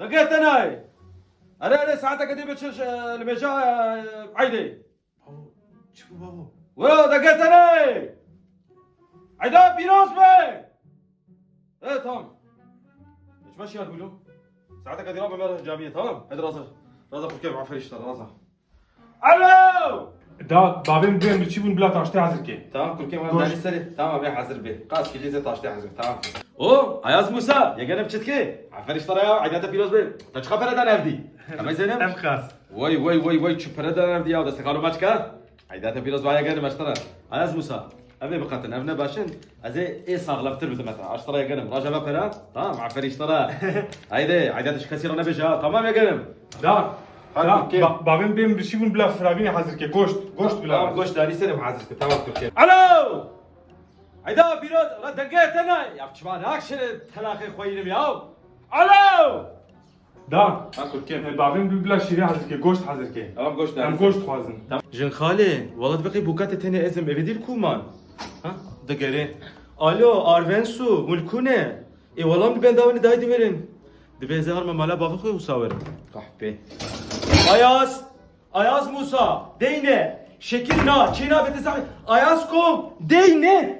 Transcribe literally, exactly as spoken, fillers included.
Dengê te nayê. Erê, erê, saeteke dê biçe, e, li mêja, e, Eydê. Babo, çi bû babo? Wero, dengê te nayê. Eyda pîroz be. E, tamam. Çima şiyar bûlo? Saeteke dê rabe me re camiyê, tamam? Hadi raza. Raza kurkê, aferî işte, raza. Alo! Da, bavê min bê min çi bûn bila taştê hazir ke. Tamam, kurkê, em danî serê. Tamam, ê hazir be. Qas kilîzê taştê hazir, tamam. O, Ayaz Musa, yegenim çitke. Aferî işte ya, Eyda te pîroz be. Te çiqa pere da nevdî? Tamam, Zeynep? Em xas. Vay, vay, vay, vay, çi pere da nevdî ya, destê xalo maçka. Eyda te pîroz be, yegenim, eştara. Ayaz Musa, ev ê biqetin, ev ne başin. Ez ê, ê saxlemtir bidim mesela. Aştara yegenim. Raja ve pera. Tamam, aferî işte. Haydi, Eyda te ji kesî re nebêje ha. Tamam yegenim. Da. Ha, da, kurkê. Ba-, bavê min bê min bişî bûn bila firabînê hazir ke. Goşt, goşt bila. Tamam, goşt danî serê hazir ke. Tamam, kurkê. Alo! Eyda pîroz, la dengê te ne? Ya çima nakşe telaxê xweyînim ya. Alo! Da. Ha, kurkê. E, bavê min bila şîrê hazir ke, goşt hazir ke. Tamam, goşt danî serê. Em goşt xwazin. Tamam. Jin xalê, wela dibe qey bûketê tenê ezim, eve dîl ku man? Ha? Digere. Alo, Arvensu, hûn li ku ne? Ê, wela min benda winî dayî diwêrin. Dibê ez ê herme mala bavê xwe wisa werim. Kahpe. Ayaz! Ayaz Musa! Deyne! Şekil na, çê na bete zahmet. Ayaz kom! Deyne!